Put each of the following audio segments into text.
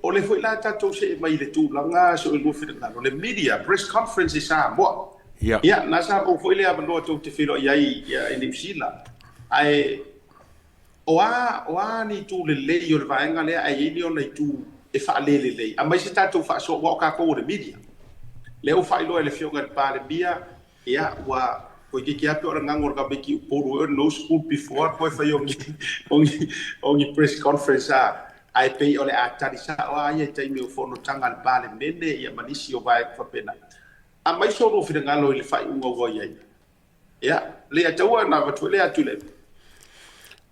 o le foi la tatou see mai i le tulaga so i lua finagalo, le media press conference i Samoa. Ia, na sa maua foi le avanoa tou te feiloai ai i Niu Sila. Ae o a ni itu lelei o le vaega lea, ae i ai ni ona itu e faalelelei? Aumai se tatou faasoa, ua o tatou o le media. Lea ua faailoa e le Afioga i le Palemia, ia, ua toeitiiti lava pei o le agaga o le tamaiti Upolu o no school before toe fai o ni press conference a. Ae pei o le a tali sao a ia i taimi o fonotaga a le Palemene, ia, ma nisi o vaega faapena. Aumai so lua finagalo i le faaiuga ua i ai. Ia, le ataua na avatu le atu i le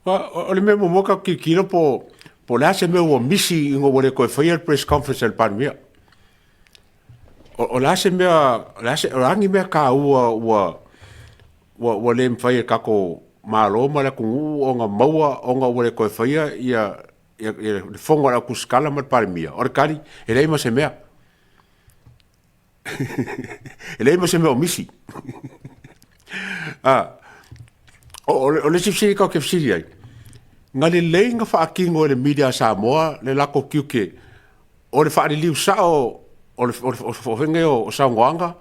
O le mea muamua ka tilotilo po le a se mea ua misi ina ua le toe faia le press conference a le Palemia. O le a se mea, o le a ni mea taua ua le mafai e tatou Malo ma le atunuu ona maua ona ua le toe faia ia le fono a le autusikala ma le Palemia? O le tali, e leai ma se mea. E leai ma se mea o misi. O le isi fesili tatou te fesili ai, na lelei na faatino e le media a Samoa le latou tiute o le faaliliu sao o faiga nei o saunoaga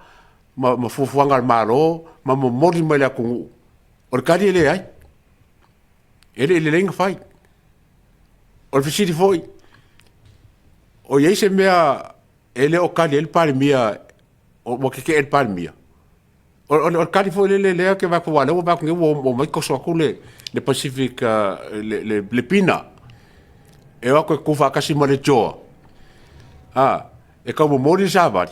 ma fuafuaga a le Malo ma momoli mai le atunuu? O le tali, e leai, e le i lelei na fai. O le fesili foi, o i ai se mea e le o tali ai le Palemia, ua tetee le Palemia? O le tali foi lele lea ke vaai atu, aua o lea ua vaai atu nei ua omai toso atu le Pacific, le PINA, e o atu e tutu faatasi ma le JOA e tau momoli le savali.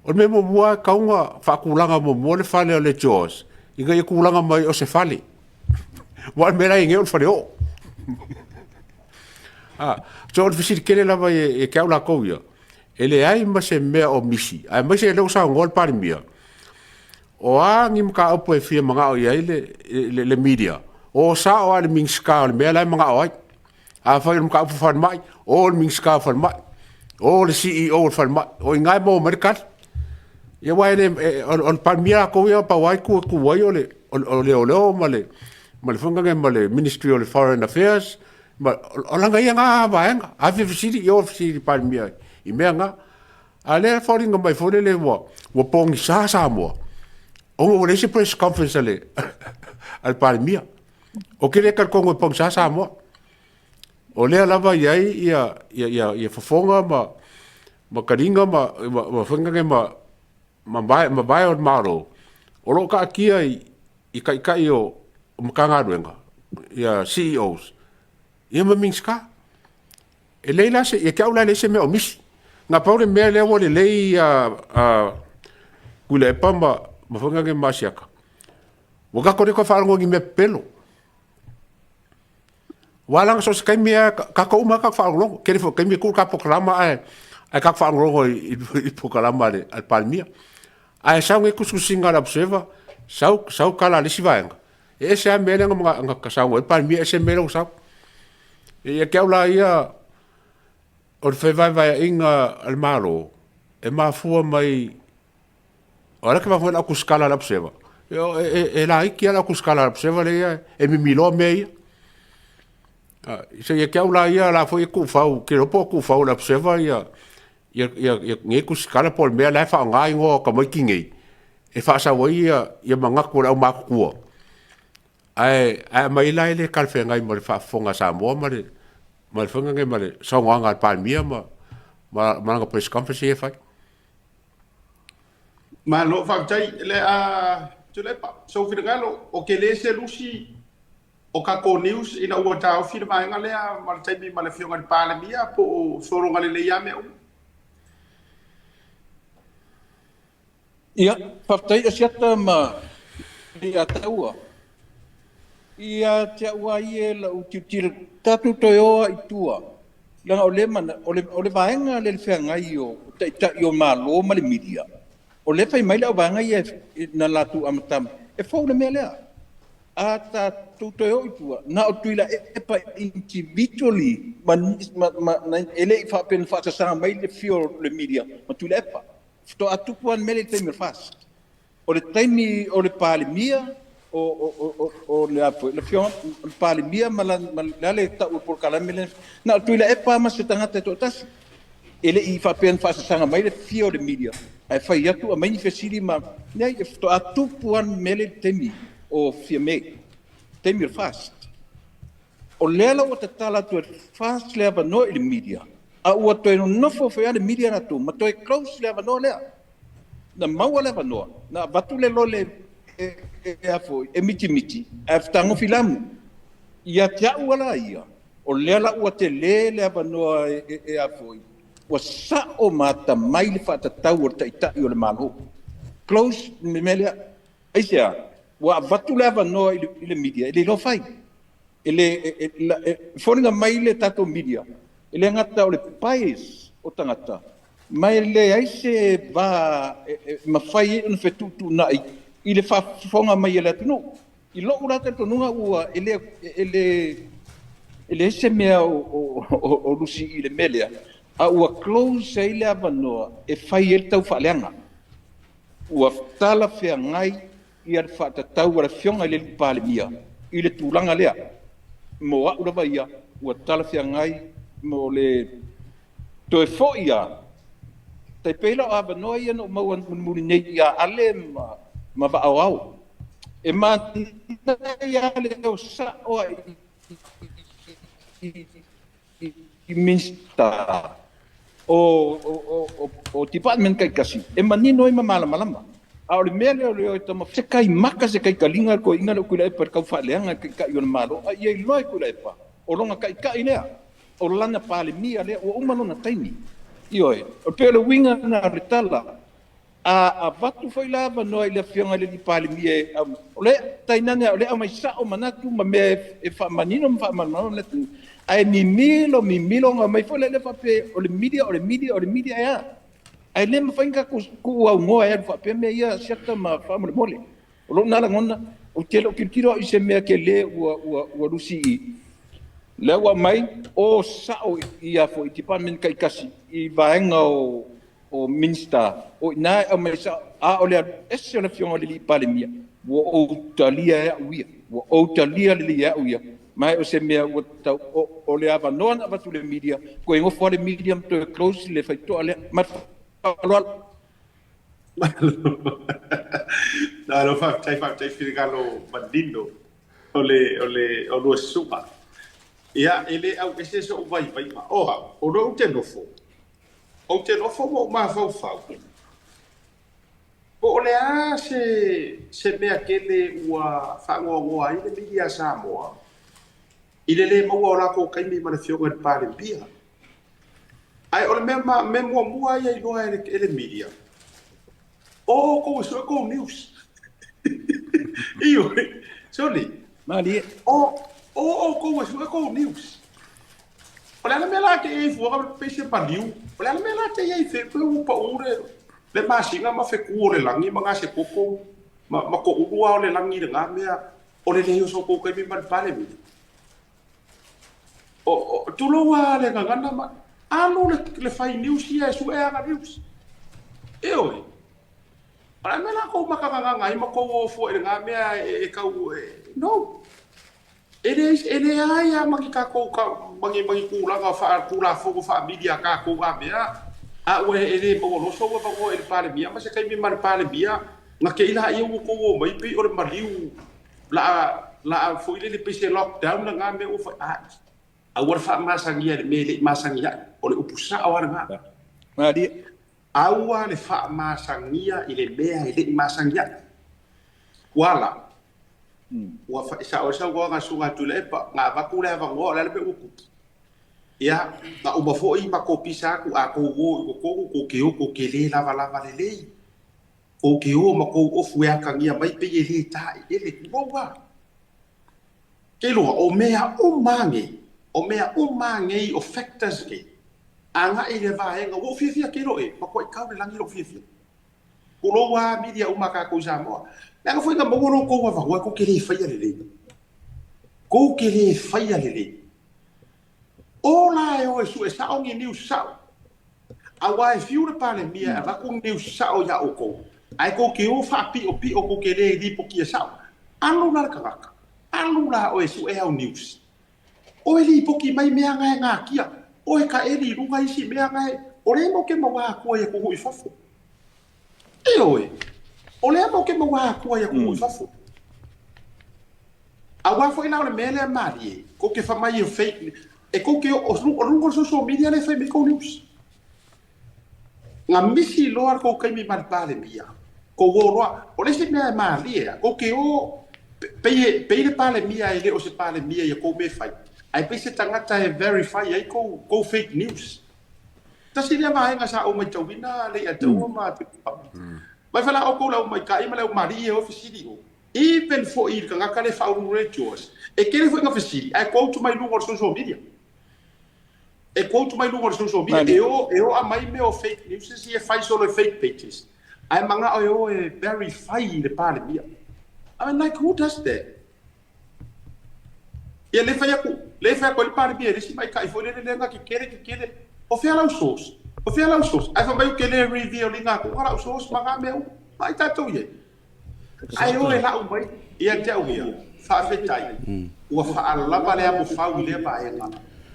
O le mea muamua e tatau ona faatulaga muamua le fale o le JOS ina ia tulaga mai o se fale, aua o le mea la e i ai nei o le faleoo. So o le fesili tele lava e te au latou ia, e leai ma se mea o misi, aemaise o lea ua saunoa le Palemia. O a ni mataupu e fia manao i ai le media, o sao lava i le Minisita o le mea la e manao ai. Afai o le mataupu falemai, o le Minisita o Falemai, o le CEO o le falemai, o i ina e maua mai le tali. Ia, aua e le o le Palemia latou ia, pau lava itu e tu ai o le leoleo ma le foi lea ma le Ministry o le Foreign Affairs, ma o lana ia na vaega. A fia fesili, ia o fesili i le Palemia i mea na. A o lea e foliga mai foi lele ua pogisa Samoa ona ua leai se press conference a le Palemia. Ou te le talitonu e pogisa Samoa. O lea lava e i ai ia fofoga ma taliga ma foi lea ma vae o le Malo o lo o taatia i taitai o Matagaluega, ia CEOs, ia ma Minisita. E leai la se, ia te au la e leai se mea o misi. Na pau le mea lea ua lelei a Tuilaepa ma foi lea ma Asiata, ua tatou le toe faalogo i ni mea pepelo. Ua ala ona so o se taimi lava, tatou uma lava tatou faalogologo. Tele foi o taimi e tuu le tatou polokalama ae tatou faalogologo i polokalama a le Palemia. Ae sau nei tusitusiga a le Observer, sau, sau tala a le isi vaega, e ese lava mea lea na saunoa ai le Palemia, ese mea lea ua sau. Ia te au la ia, o le fevaevaeaiga a le Malo, e mafua mai, o ala ke vaai le autusikala a le Observer, e laiti lava le autusikala a le Observer lea e mimiloa mea ia. Se ia te au la ia, la foi e tuufau, ke iloa po o tuufau e le Observer ia nei tusikala po o le mea la e faaaoga igoa o tamaiti nei e faasau ai ia manatu o le aumatutua. Ae aumai la e le talafeagai ma le faafofoga a Samoa ma le foi lea ma le saunoaga a le Palemia ma lana press conference ia e fai. Malo faafetai le a Tuilaepa. Sou finagalo, o ke le se lusi o tatou news ina ua taofi le vaega lea ma le taimi ma le Afioga i le Palemia, po o sologa lelei lava mea uma? Ia, faafetai Asiata ma ia taua. Ia te au ai e lau tilotilo, tatou toe o lava i tua, leaga o lea mana, o le vaega le feagai o taitai o Malo ma le media, o lea fai mai le auvaega ia na latou amata, e fou le mea lea. A tatou toe o i tua, na o Tuilaepa individually ma e le i faapea na faasasaga mai le fio o le media ma Tuilaepa. Faatoa tupu lava le mea lea i le taimi o le FAST. O le taimi o le Palemia, o le a foi, le afioga o le Palemia ma le ale tau o le polokalame lea, na o Tuilaepa ma se tagata e toatasi. E le'i faapea na faasasaga mai le fia o le media ae fai atu aumai ni fesili ma leai, e faatoa tupu lava le mea lea i le taimi o Fiame, taimi o le FAST. O lea la ua tatala atu e le FAST le avanoa i le media, a ua toe nonofo foi lava le media latou ma toe close le avanoa lea. Na maua le avanoa, na avatu le lole e mitimiti ae fetagofi lamu. Ia te au ala ia, o lea la ua tele le avanoa e ua sa'o ma atamai le faatatau o le Taitai o le Malo. Close le mea lea. Aisea? Ua avatu le avanoa i le media e le iloa fai. E le foliga mai le tatou media, e le gata o le bias o tagata, ma e leai se va e mafai ai ona fetuutuunai i le faafofoga mai a le atunuu. I lou la talitonuga ua e leai se mea o lusi i le mea lea, a ua close ai le avanoa e fai ai le taufaaleaga. Ua talafeagai ia le faatatau a le Afioga i le Palemia i le tulaga lea. Mo au lava ia, ua talafeagai mo le toe foi a tai pei la o avanoa ia na ou maua mulimuli nei ia Ale ma Vaaoao. E manaia le o sa'o i Minista o department kaikasi e manino ai ma malamalama. A o le mea lea o le o e tama se kai maka se kai kalinga ko inga le kuila epa kau faaleaga kai o le Malo a ia iloa e kuila epa o longa kaikai lea o lana Palemia lea ua uma lona taimi. Ioe, o pe o le uiga na o le tala a avatu foi la avanoa i le Afioga i le Palemia o le tainane o le aumai sa'o manatu ma mea e faamanino ma faamalamalama le atunuu, ae mimilo mimilo ona mai foi lea faapea o le media o le media o le media ea. Ae le mafai ona tatou tuu augoa e alu faapea mea ia siata ma faamolemole. O lou na lagona, ou te le o tilotilo i se mea tele ua lusi i lea ua aumai o sa'o ia foi department kaikasi i vaega o Minista o ina e aumai sa'o, a o le alu ese o le Afioga i le Palemia ua ou talia e au ia, ua ou talia lelei e au ia, ma o se mea ua tau o le avanoa na avatu le media toe gofo le media ma toe close le faitoa lea. Ma faaaloalo. Malo faafetai finagalo manino o le o lua susuga. Ia, e le au ese so'u vaivaiga. O au, o lea ou te nofo. Ou te nofo ma ou mafaufau. Po o le a se mea tele ua faagoagoa ai le media Samoa i le le maua o latou taimi ma le Afioga i le Palemia. Ae o le mea muamua ia iloa e le media, o kou e sue kou news. Io, sorry. Malie. O kou e sue kou news. O le ala mea la te ei fuaga pe se paliu. O le ala mea la te ei fe pe upa ure le masinga ma feku o le langi ma ngā se koko ma ko urua o le langi le ngā mea o le leo so kou kaimi ma le Palemia. O tuloua le gagana ma alu le fai news ia e sue aga news. E oe. O le mea la kou makagagaga ai ma kou ofo e le ngā mea e kau no. E le ai a mangi kākou ka mangi kūlanga kūlafogo whaamilia kākou a mea a ue e le maua loso ua vangoa e le Palemia ma se kaimi ma le Palemia nga ke ila ia ua kou o mai pei o le maliu la foi le pei se lockdown na ngā mea ua whai a ua whaamasangia le me le masangia o le upusa o ara ngā. Maria. A ua le whaamasangia i le mea e le masangia. Wala. Ua sa o sa ua sunga tule pa ngā vaku le vangoa le le uku. Ia na uma foi ma ko pisa ku a ko wo ko ko ke o ko ke le lava lava le le. Ko ke o ma ko ofu e kangia mai pe le ta e le ku wa. Ke loa o mea o mange o factors ke. Anga e le vaenga wo fia ke lo e ma ko e kau le langi lo fia. Ko lo wa media o maka ko Samoa. Nanga foi nga maworo ko wa wa ko ke le faia le le. Ko ke le faia le le. O la e o e su e sao ngi niu sao. A wa e fiu le Palemia a ko niu sao ia o ko. Ai ko ke o fa pi o pi o ko ke le li po ki sao. Alu la ka ka. Alu la o e su e au news. O e li po ki mai mea nga nga kia. O e kaʻeli i luga isi mea gae, o lea matou te maua atua i atunuu i fafo. Ioe, o lea matou te maua atua i atunuu i fafo. Auā foi la o le mea lea malie, kou te fai mai e fake, e kou te o luga o le social media lea e fai mai kou news. Na misi loa le kou taimi ma le Palemia, kou o loa, o le isi mea e malie a, kou te o, pei, pei le Palemia e le o se Palemia ia kou mea e fai, ae pei se tagata e verify ai kou, kou fake news. Tasi lea vaega sa ou matauina Leiataua ma Mai fa la outou le au maita'i ma le au malii e o fesili o. Even foi i le tagata lea e faauluulu ai George, e tele foi ina fesili ae quote mai luga o le social media. E quote mai luga o le social media, e o, e o aumai mea o fake news ia e fai solo e fake pages, ae manao e o e verify i le Palemia. I mean like who does that? Ia le fai atu, le fai atu ai le Palemia i le isi maita'i foi lele lea na kekele kekele, o fea lau source? O fea lau source? Ae fai mai ou te le reveal ina atu lau source ma na mea uma. Ai tatou i ai. Ae o e lau mai ia te au ia, faafetai, ua faalava le amofau i lea vaega.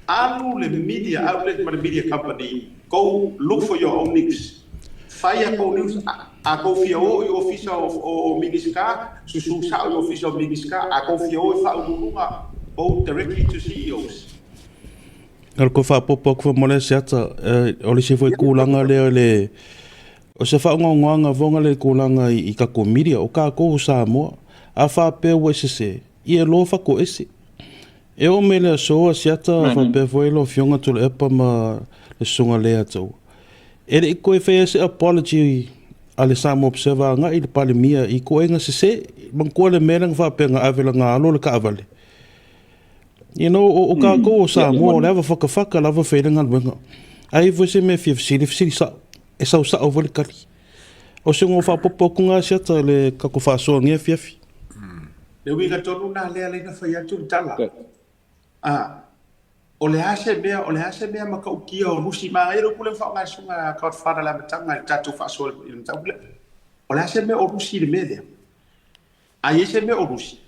Alu le media outlet ma le media company, go look for your own news. Fai a kou news, a kou fia o i ofisa o Minisita, susu sao i ofisa o Minisita, a kou fia o i faauluuluga, go directly to CEOs. O le toe faaopoopo atu foi mo lea siata, o le isi foi tulaga lea le o se faanoanoaga foi le tulaga i tatou media, o tatou o Samoa. A faapea ua e sese, ia loa faatoese. E oo mai le aso a siata faapea foi lau Afioga Tuilaepa ma le Susuga Leiataua. E le i toe faia se apology a le Samoa Observer agai i le Palemia i toega sese. Manatua le mea lea na faapea na ave lana alo le taavale. You know, o tatou o Samoa, o le ava fakafaka lava fai le galuega. Ai foi se mea fia fesili, fesili sao. E sau sao foi le tali. O se ngo faaopoopo atu ngā siata le tatou faasoa nei afiafi. Le uiga tonu na lea lea na fai atu le tala. A, o le a se mea, o le a se mea matautia o Rusi ma ai le upu lea ua faaaoga e le susuga Godfather i le amataga i le tatou faasoa i le mataupu lea. O le a se mea o Rusi i le mea lea? A i ai se mea o Rusi,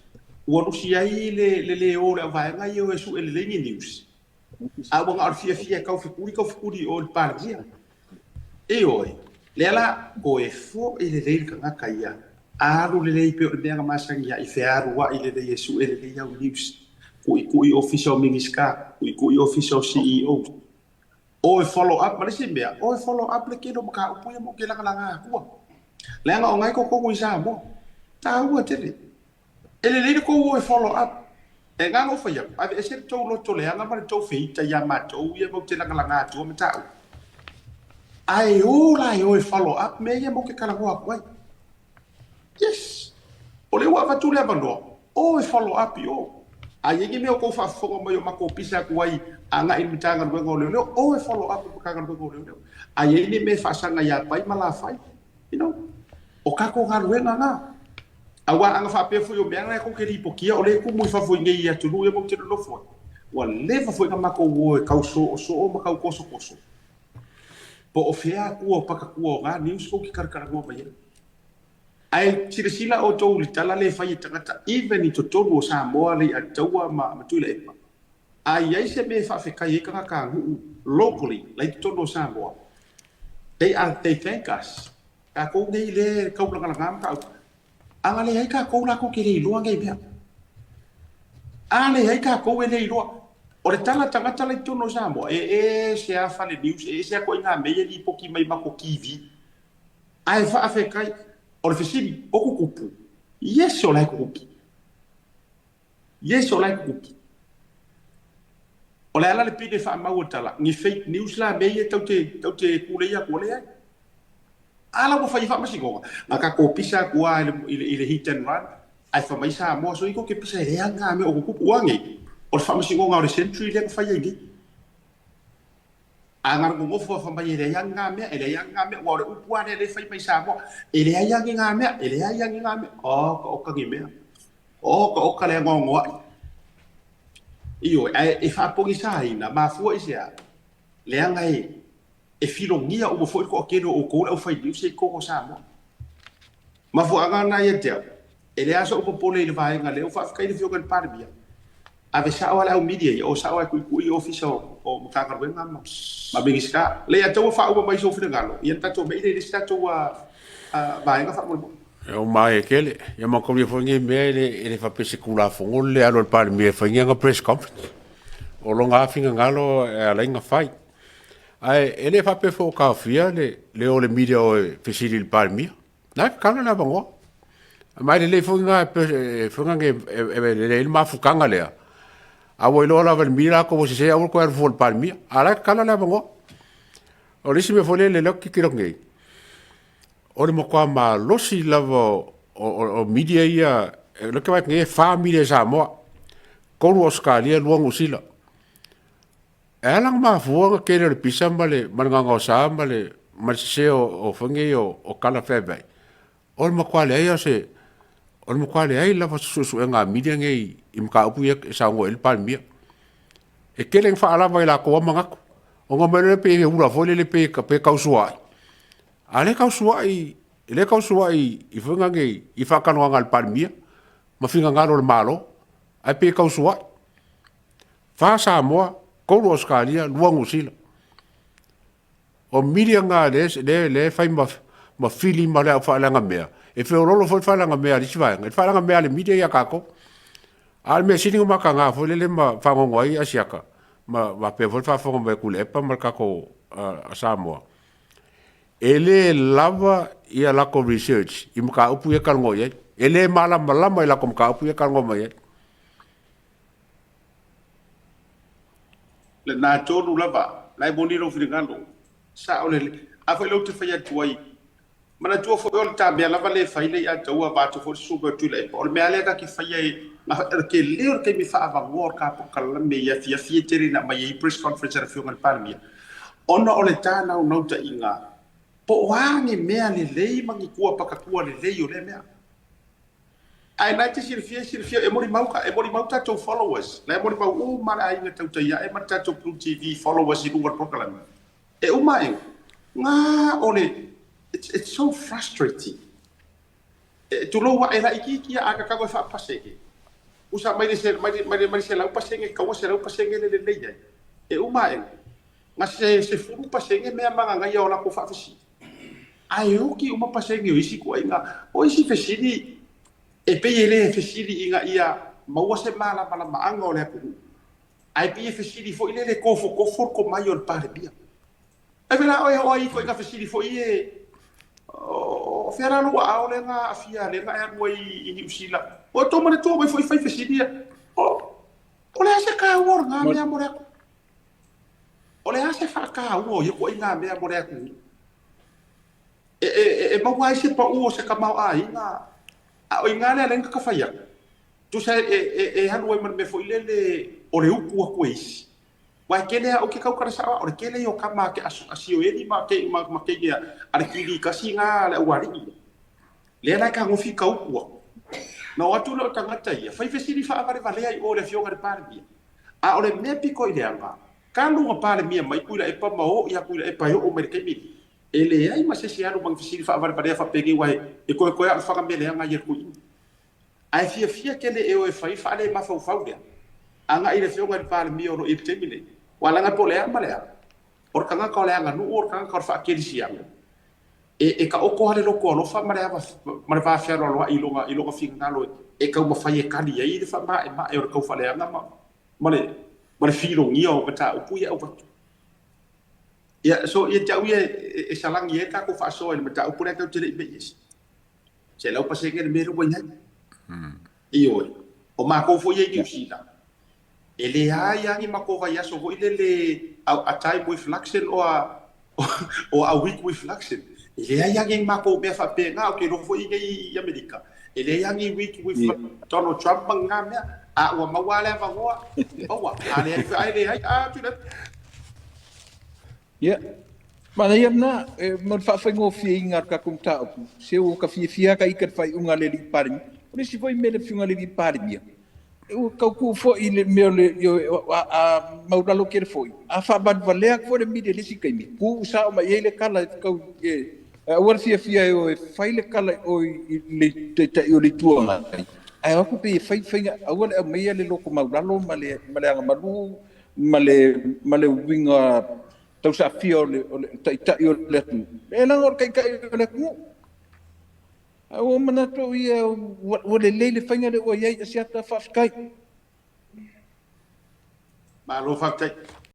ua lusi ai le le le o o le auvaega ia o e sue lelei ni news. A ua na o le fiafia e taufetuli taufetuli i o i le Palemia. Ioe, lea la, toe foi lelei le tagata ia, alu lelei pei o le mea na masani ai, fealuai lelei e sue lelei au news, kuikui ofisa o Minisita, kuikui ofisa o CEO. O e follow up ma le isi mea, o e follow up le tele o mataupu ia mo ke lagalaga atua. Leaga o ngai totonu i Samoa. Taua tele. E lelei le tou o e follow up. E na ona ou fai atu, aveese le tou loto leaga ma le tou feita ia matou ia matou te lagalaga atua mataupu. Ae o la e o e follow up mea ia matou te talanoa atu ai. Yes. O lea ua avatu le avanoa, o e follow up i o. A i ai ni mea o tou faafofoga mai o matou pisa atu ai agai i le Matagaluega o Leoleo, o e follow up i le Matagaluega o Leoleo. A i ai ni mea e faasaga ia Pai ma Lafai, you know, o tatou galuega na. Aua ana faapea foi o mea na e tou te lipotia, o lea e tumu i fafo i nei atunuu ia matou te nonofo ai. Ua leva foi ona matou o e tau soosoo ma tau tosotoso. Po o fea atua o patatua o na news tou te talatalanoa mai ai. Ae silasila outou i le tala lea e fai e tagata even i totonu o Samoa, Leiataua ma Tuilaepa. A i ai se mea e faafetai ai tagata nuu locally la i totonu o Samoa, they are they thank us. Tatou nei lea e taulagalaga mataupu. A na leai tatou latou te le iloa nei mea. A leai tatou e le iloa. O le tala tagata la i totonu o Samoa, e ese lava fale news, e ese lava ituaiga mea ia e lipoti mai matou TV. Ae faafetai, o le fesili, o tutupu? Yes, o la e tutupu. Yes, o la e tutupu. O le a la le pine faamau o le tala? Ni fake news la mea ia tau te, tau te pulei atu, o leai. A la ua fai faamasinoga. Na tatou pisa atu lava i le, i le, i le hit and run, ae fai mai Samoa, so i tou te pisa e leaga ngā mea o tutupu. Ua nei, o le faamasinoga o le century lea na fai ai nei. A na nonofo a fai mai e leai lava ni ngā mea, e leai lava ni ngā mea, ua o le upu lava lea lea e fai mai Samoa, e leai lava ni ngā mea, e leai lava ni ngā mea. Oka oka ni mea. Oka oka le anoanoai. Ioe, ae e faapogisaina, mafua i se a? Leaga e, e filogia uma foi le toatele o outou le aufai news ia i totonu o Samoa. Mafuaaga na ia te au, e leai lava sou popole i le vaega lea, ua faafetai i le Afioga i le Palemia. Ave sa'o lava le au media ia, o sa'o lava e tuitui i ofisa o Matagaluega ma Minisita. Leai, a taua faauma mai sou finagalo, ia ona tatou me'i lea i le isi tatou vaega faamolemole. E o mae tele. Ia manatua foi lenei mea e le faapea se Tulafono le alu a le Palemia e fai ni ana press conference. O lona lava finagalo e ala ai ona fai. Ae e le faapea foi o taofia le o le media o e fesili i le Palemia. Na e tatala le avanoa. Ma e lelei foi na e foi na e lelei ai le mafutaga lea. A ua iloa lava e le media latou ua sese, aua le toe alu fua i le Palemia. A o la e tatala le avanoa. O le isi mea foi lele lea ou te tilotilo atu nei, o le matua malosi lava o media ia, o lea ou te vaai atu nei e 4 media i Samoa, 3 Ausetalia, 2 Niu Sila. E ala ona mafua ona tele o le pisa ma le gaogaosa ma le sese o foi nei o tala feaveai, o le matua leai o se, o le matua leai lava o se suesuega a media nei i mataupu ia e saunoa i ai le Palemia. E tele ina faalava i latou lava manatu, ona omai loa lea pei e ula foi lele pe tausuai, a o lea e tausuai, lea e tausuai i foi nei i faatalanoaga a le Palemia ma finagalo o le Malo, ae pei e tausuai. 4 Samoa, 3 Ausetalia, 2 Niu Sila. O media na lea e fai ma fili ma le au faaleagamea, e feoloolo foi le faaleagamea a le isi vaega i le faaleagamea a le media ia tatou. A o le mea sili ona mataga foi lele ma faanoanoa ai Asiata ma faapea foi le faafofoga mai a Tuilaepa ma le tatou Samoa, e le lava ia latou research i mataupu ia e talanoa i ai. E le malamalama i latou mataupu ia e talanoa mai ai. Lena tonu lava, la e moni lou finagalo. Sao lelei. A foi lea ou te fai atu ai, manatua foi o le ta mea lava lea e fai lea ia te au vaeatu foi le susu mai o Tuilaepa, o le mea lava lea ta te faia e, o le tele o le taimi faaavanoa o le ta polokalame i afiafi e tele ina aumai ai press conference a le Afioga i le Palemia, ona o le ta naunautaiga po o a ni mea lelei ma ni kuapakatua lelei o lea mea. Ae na e te silafia, silafia, e molimau, e molimau tatou followers, la e molimau uma le aiga tautai ae ma le tatou Blue TV followers i luga o le polokalame. E uma ae, ngā o le, it's so frustrating. E, tulou ae laitiiti a ka tago e faapasene. Usa mai le, mai le, mai le, mai le 100%, kaua 100% le lelei ai. E uma ae, ga se 10% mea magagaia o latou faafesili. Ae oki uma pasene o isi ituaiga. O isi fesili e pei e le fesili ina ia maua se malamalamaaga o le atunuu, ae pei e fesili foi lele tofotofo le tomai o le Palemia. Ai vela oe o ai ituaiga fesili foi e o fea la lou aao lea na aafia lea na e alu ai i Niu Sila. O tou manatua mai foi fai fesili ia. O le a se taua o lena mea mo le atunuu? O le a se faataua o ia ituaiga mea mo le atunuu? E maua ai se pau o se tamaoaiga, a o i ina lea lea na fai atu. Tusa e alu ai ma le mea foi lele o le utu atu e isi. Aua e tele lava, ou te tautala sao lava, o le tele ia o tama a Sioeli ma teine a le kili tasi na a le aualii ia. Lea la e tagofi ka utu atu. Na o atu lea o tagata ia, fai fesili faavalevalea i o i le Afioga i le Palemia. A o le mea pito i leaga, talu ona Palemia mai Tuilaepa ma o ia Tuilaepa e oo mai i le taimi lenei, e leai ma se isi e alu ma ni fesili faavalevalea faapenei aua e toetoe lava o le faga mea leaga ia le toeaina. Ae fiafia tele e o e fai faalemafaufau lea agai i le Afioga i le Palemia o lo o i ai i le taimi lenei. Aua leaga po o le a ma le a, o le tagata o le aganuu, o le tagata o le faakerisiano, e taoto lava le loto alofa ma le ava ma le va fealoaloai i lona finagalo e taumafai e tali ai le faamaemae o le taufaaleaga ma le filogia o mataupu ia e avatu. Ia, so ia te au ia e salagi ai le tatou faasoa i le mataupu lea tatou te le i mei ese. 100% le mea lea ua i ai. Ioe. O matou foi ia i Niu Sila, e leai lava ni matou vaiaso foi lele a time with Luxon or a week with Luxon. E leai lava ni matou mea faapena, ou te iloa foi i Amerika, e leai lava ni week with Donald Trump ma na mea. A ua maua lava le avanoa, maua. A leai, a leai, a atu. Ia, manaia lena, e mo le faafaigofieina o le tatou mataupu, se ua ta fiafia lava ta ita i le faaiuga a le alii Palemia. O le isi foi mea i le afioga i le alii Palemia, ua tau tuu foi i le mea o le, a maulalo tele foi, a faavalevalea atu foi le media i le isi taimi, tuu sao mai i ai le tala e tau, aua le fiafia e o e fai le tala i o i le Taitai o le Itu Agai. Ae o atu pei e fai faiga, aua le aumaia le loto maulalo ma le agamalu ma le uiga tausaafia o le taitai o le atunuu, e leaga o le taitai o le atunuu. Ae ua ou manatu ia ua lelei le faiga lea ua i ai Asiata, faafetai. Malo faafetai.